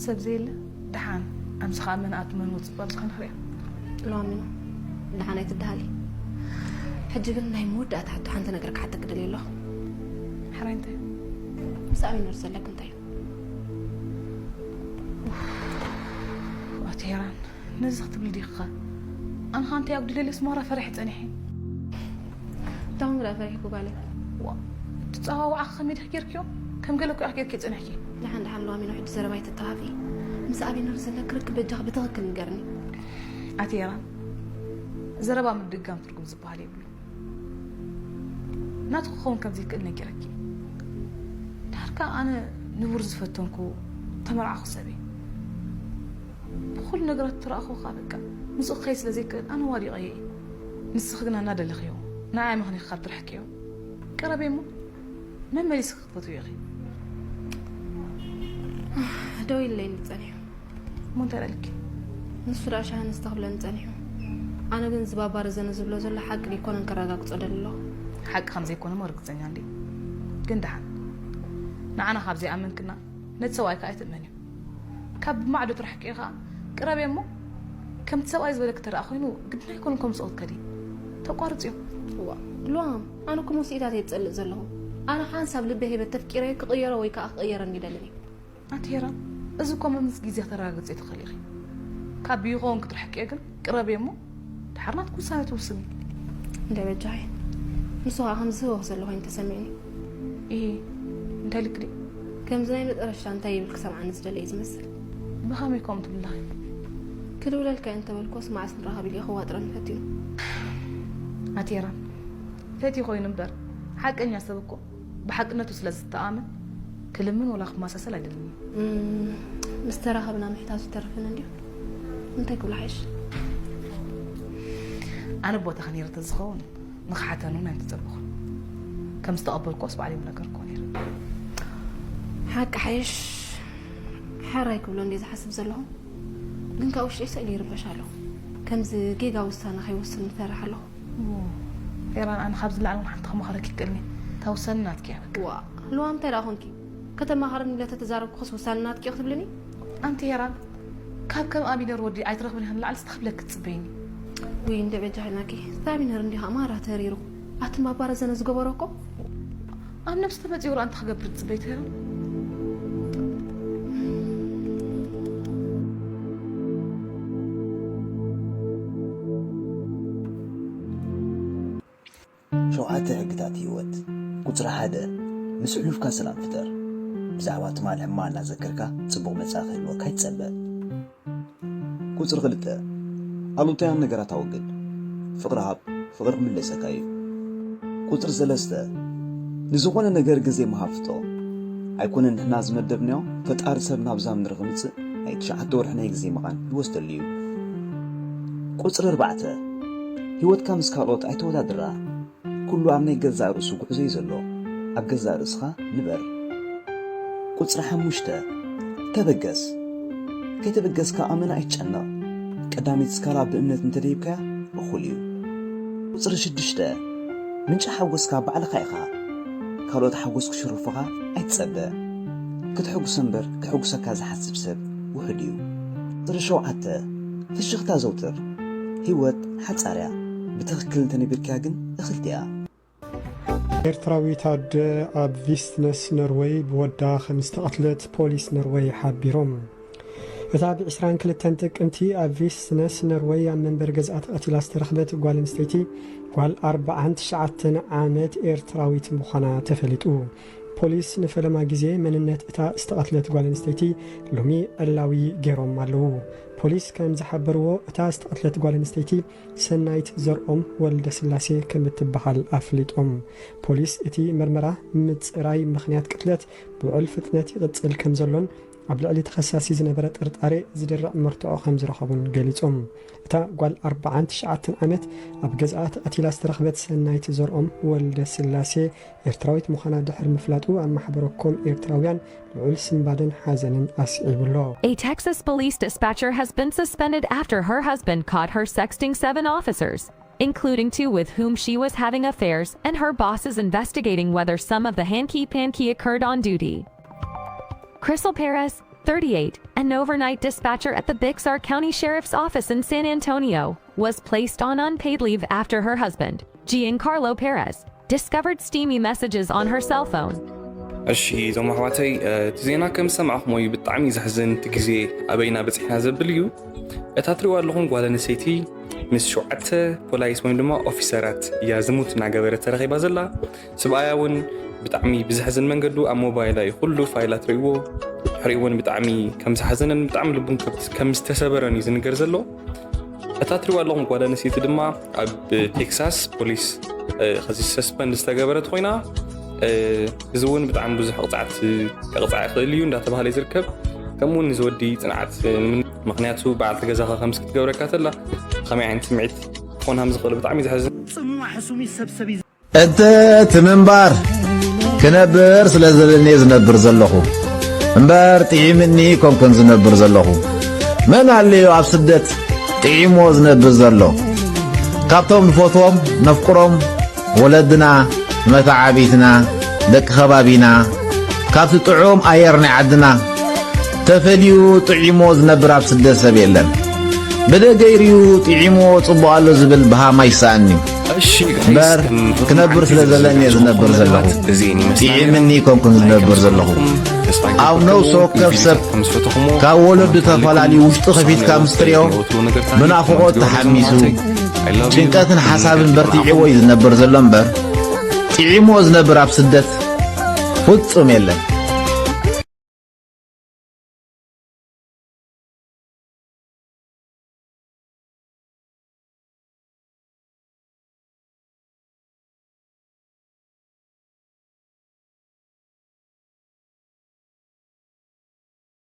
ሰብ ዘየለ ደሓን ኣብዚ ከዓ መን ኣቱ መን ወፅእ ኣብዚ ከንክሪኣ ሎሚ ደሓን ኣይትበሃሊ። ሕጂ ግን ናይ መወዳእታ ሕቶ ሓንቲ ነገር ክሓተኪ ደልየ ኣለኹ። ሕራይ እንታይ እዩ? ምስ ኣሚኖር ዘለኪ እንታይ እዩ? ኣቲ ሄራን፣ ነዚ ክትብሊ ዲኺ? ኣነ ኸኣ እንታይ ኣጉዲለለስ ማራ ፈሪሐ ጸኒሐ። እንታይ ኾንኪ ደኣ ፈሪሕኪ ጓለይ? ዋ፣ እቲ ጸዋውዓኺ ከመይ ዲኺ ጌርክዮ? ከም ገለ እኮ ኢኺ ጌርክዮ ጸኒሕኪ። ደሓን ደሓን ሉዋሚኖ፣ ሕጂ ዘረባ ኣይትተሃፊ። ምስ ኣቢነር ዘለኪ ርክብ በጃኺ ብትኽክል ንገርኒ። ኣቲ ሄራን፣ ዘረባ ምድጋም ትርጉም ዝበሃል የብሉን። ናቱ ክኸውን ከም ዘይክእል ነጊረኪ። ድሓር ከኣ ኣነ ንቡር ዝፈተንኩ ተመርዓኹ ሰብ እየ። ብኹሉ ነገራት እትረኣኹ ከኣ በቃ ምስኡ ክኸይድ ስለ ዘይክእል ኣነ ዋዲቐዮ እየ። ንስኺ ግና እናደለኽዮ ንዓይ ምኽንያት ካብ ትርሕቅዮ ቅረቢ እሞ መመሊስኪ ክትፈትውዮ ኢኺ። ደው ኢለይ እንዲ ጸኒሑ። እሞ እንታይ ደኣ ኢልኪ? ንሱ ደኣ ሻሂ ንስተ ክብለኒ ጸኒሑ። ኣነ ግን እዚ ባባ ረዘነ ዝብሎ ዘሎ ሓቂ ኣይኮነን ከረጋግጾ ደሊ ኣለኹ። ሓቂ ከም ዘይኮነ እሞ ርግጸኛ እንዲ። ግን ደሓን ንዓና ካብ ዘይኣመንክና ነቲ ሰብኣይ ከኣ ኣይትእመንዮ። ካብ ብማዕዶ ትርሕቅዮ ከኣ ቅረብዮ እሞ ከምቲ ሰብኣይ ዝበለኪ እንተ ደኣ ኮይኑ ግድን ኣይኮነን ከምስኡ ክትከዲ። ተቋርጽዮ። እዋ፣ ሉዋም፣ ኣነ እኮ መውስኢታት እየ ዝጸልእ ዘለኹ። ኣነ ሓንሳብ ልበይ ሂበ ተፍቂረዮ ክቕየሮ ወይ ከኣ ክቕየረኒ ይደልን እየ። ኣንቲ ሄራን፣ እዚ እኮ መምስ ግዜ ክተረጋግጽዮ ትኽእሊ ኢኺ። ካብ ብይኸውን ክትርሕቅዮ ግን ቅረብዮ እሞ ድሓር ናትኪ ውሳነ ትውስኒ። እንደ በጃኺ። ንሱ ኸኣ ከም ዝህወኽ ዘሎ ኮይኑ ተሰሚዕኒ። ኢሂ፣ እንታይ ኢልኪ ድዩ? ከምዚ ናይ መጨረሽታ እንታይ ይብል ክሰምዓኒ ዝደለየ ዝመስል። ብኸመይ ከምኡ ትብሊ ኣለኺ? ክድውለልካ እየ እንተበልኩስ መዓስ ንራኸብ ኢሉ እዩ ክዋጥረኒ ፈቲኑ። ኣቲ ሄራን፣ ፈትዩ ኮይኑ እምበር፣ ሓቀኛ ሰብ እኮ ብሓቅነቱ ስለ ዝተኣመን ክልምን ወላ ክመሳሰል ኣይደልን እዩ። እም፣ ምስ ተራኸብና ምሕታቱ ይተርፍን እንድዩ። እንታይ ክብሎ ሓይሽ? ኣነ ቦታኺ ነይረ ተዝኸውን ንኽሓተኒ እውን ኣይምተጸበኹን። ከም ዝተቐበልክዎስ ባዕለይ ምነገርክዎ ነይረ። ሓቂ ሓይሽ ሕራይ ክብሎ እንድየ ዝሓስብ ዘለኹ። ግን ካብ ውሽጠይ ስእሊ ይርበሽ ኣለኹ። ከምዚ ጌጋ ውሳነ ከይወስን ይፈርሕ ኣለኹ። ሄራን፣ ኣነ ካብዚ ንላዕሊ እውን ሓንቲ ክመኽረኪ ይክእልኒ። እታ ውሳነ ናትኪ እያ በቃ። ዋ፣ ልዋም እንታይ ደኣ ኾንኪ? ከተማኻርኒ ኢለ ተተዛረብኩኸስ ውሳነ ናትኪ እዩ ክትብልኒ? ኣንቲ ሄራን፣ ካብ ከም ኣቢነር ወዲ ኣይትረኽብን ኢኺ ንላዕሊ እስቲ ክብለኪ ትጽበይኒ። ውይ፣ እንደ በጃኺ ናኪ። እቲ ኣቢነር እንዲኻ ማራ ተሪሩ። ኣቲ ባባ ረዘነ ዝገበሮ እኮ ኣብ ነብሲ ተመጺኡ ርኣ እንታይ ክገብር ትጽበይ ትሄራን? ሸውዓተ ሕግታት ህይወት። ቁጽሪ ሓደ፣ ምስ ሕሉፍካ ሰላም ፍጠር። ብዛዕባ ትማል ሕማቕ እናዘከርካ ጽቡቕ መጻኢ ክህልወካ ኣይትጸበ። ቁጽሪ ክልተ፣ ኣሉታውያን ነገራት ኣወግድ። ፍቕሪ ሃብ፣ ፍቕሪ ክምለሰካ እዩ። ቁጽሪ ሰለስተ፣ ንዝኾነ ነገር ግዜ ምሃብ ፍቶ። ኣይኮነን ንሕና ዝመደብናዮ፣ ፈጣሪ ሰብ ናብዛ ምድሪ ክምጽእ ናይ ትሽዓተ ወርሒ ናይ ግዜ ምቓን ይወስደሉ እዩ። ቁጽሪ ኣርባዕተ፣ ህይወትካ ምስ ካልኦት ኣይተወዳድራ። ኩሉ ኣብ ናይ ገዛእ ርእሱ ጉዕዞ እዩ ዘሎ። ኣብ ገዛእ ርእስኻ ንበር። ቁጽሪ ሓሙሽተ፣ ተበገስ። ከይተበገስካ ኣመና ኣይትጨነቕ። ቀዳመይቲ ስካላ ብእምነት እንተደይብካያ እኹል እዩ። ቁጽሪ ሽዱሽተ፣ ምንጪ ሓጎስካ ባዕልኻ ኢኻ። ካልኦት ሓጎስ ክሽርፉኻ ኣይትጸበ። ክትሕጉሶ እምበር ከሕጉሰካ ዝሓስብ ሰብ ውሑድ እዩ። ቁጽሪ ሸውዓተ፣ ፍሽኽታ ዘውትር። ህይወት ሓጻር እያ። ብትኽክል እንተነቢርካያ ግን እኽልቲ እያ። ኤርትራዊት ኣደ ኣብ ቪስትነስ ኖርወይ ብወዳ ከም ዝተቐትለት ፖሊስ ኖርወይ ሓቢሮም። እታ ብ ዕስራን ክልተን ጥቅምቲ ኣብ ቪስትነስ ኖርወይ ኣብ መንበሪ ገዝኣ ተቐቲላ ዝተረኽበት ጓል ኣንስተይቲ ጓል ኣርብዓን ትሽዓተን ዓመት ኤርትራዊት ምዃና ተፈሊጡ። ፖሊስ ንፈለማ ግዜ መንነት እታ ዝተቐትለት ጓል ኣንስተይቲ ሎሚ ዕላዊ ገይሮም ኣለዉ። ፖሊስ ከም ዝሓበርዎ እታ ዝተቐትለት ጓል ኣንስተይቲ ሰናይት ዘርኦም ወልደስላሴ ከም እትበሃል ኣፍሊጦም። ፖሊስ እቲ መርመራ ምጽራይ ምኽንያት ቅትለት ብውዕል ፍጥነት ይቕጽል ከም ዘሎን ኣብ ልዕሊ ተኸሳሲ ዝነበረ ጥርጣሬ ዝድርዕ መርትዖ ከም ዝረኸቡን ገሊጾም። እታ ጓል ኣርብዓን ትሽዓተን ዓመት ኣብ ገዝኣ ተቐቲላ ዝተረኽበት ሰናይት ዘርኦም ወልደስላሴ ኤርትራዊት ምዃና ድሕሪ ምፍላጡ ኣብ ማሕበረ ኮም ኤርትራውያን ልዑል ስንባደን ሓዘንን ኣስዒቡ ኣሎ። A Texas police dispatcher has been suspended after her husband caught her sexting seven officers, including two with whom she was having affairs, and her boss is investigating whether some of the hanky panky occurred on duty. Crystal Perez, thirty-eight, an overnight dispatcher at the Bixar County Sheriff's Office in San Antonio, was placed on unpaid leave after her husband, Giancarlo Perez, discovered steamy messages on her cell phone. እሺ፣ እዞም ኣሕዋተይ፣ እቲ ዜና ከም ዝሰማዕኹሞ እዩ። ብጣዕሚ እዩ ዘሕዝን። እቲ ግዜ ኣበይና በፂሕና ዘብል እዩ። እታ ትሪእዋ ኣለኹም ጓል ኣንስተይቲ ምስ ሸውዓተ ፖላይስ ወይም ድማ ኦፊሰራት እያ ዝሙት እናገበረት ተረኺባ ዘላ። ስብኣያ እውን ብጣዕሚ ብዘሕዝን መንገዱ ኣብ ሞባይላ እዩ ኩሉ ፋይላት ርእይዎ። ድሕሪኡ እውን ብጣዕሚ ከም ዝሓዘነን ብጣዕሚ ልቡን ከም ዝተሰበረን እዩ ዝንገር ዘሎ። እታ ትሪእዋ ኣለኹም ጓል ኣንስተይቲ ድማ ኣብ ቴክሳስ ፖሊስ ኸዚ ሰስፐንድ ዝተገበረት ኮይና፣ እዚ እውን ብጣዕሚ ብዙሕ ቅፅዓት ከቕፃዕ ይኽእል እዩ እንዳተባሃለ ዝርከብ። ከምኡውን ንዝወዲ ፅንዓት፣ ምክንያቱ በዓልቲ ገዛኻ ከምዚ ክትገብረካ ተላ ከመይ ዓይነት ስምዒት ክኾን ከም ዝኽእል ብጣዕሚ ዘሕዝን። እቲ እቲ ምንባር ክነብር ስለ ዘለኒ ዝነብር ዘለኹ እምበር ጥዒምኒ ኮንኩን ዝነብር ዘለኹ። መን ኣለዮ ኣብ ስደት ጥዒሞ ዝነብር ዘሎ? ካብቶም ንፈትዎም ነፍቅሮም ወለድና፣ መተዓቢትና፣ ደቂ ከባቢና ካብቲ ጥዑም ኣየር ናይ ዓድና ተፈልዩ ጥዒሞ ዝነብር ኣብ ስደት ሰብ የለን። ብደገ ይርዩ ጥዒሞ ጽቡቕ ኣሎ ዝብል ብሃም ኣይሰኣንዩ። እምበር ክነብር ስለ ዘለኒ እየ ዝነብር ዘለኹ። ጥዒምኒ ኮንኩን ዝነብር ዘለኹ። ኣብ ነፍሲ ወከፍ ሰብ ካብ ወለዱ ተፈላልዩ ውሽጡ ከፊትካ ምስ ትሪኦ ብናፍቖት ተሓሚሱ ጭንቀትን ሓሳብን በርቲዕዎ እዩ ዝነብር ዘሎ እምበር ጥዒምዎ ዝነብር ኣብ ስደት ፍጹም የለን።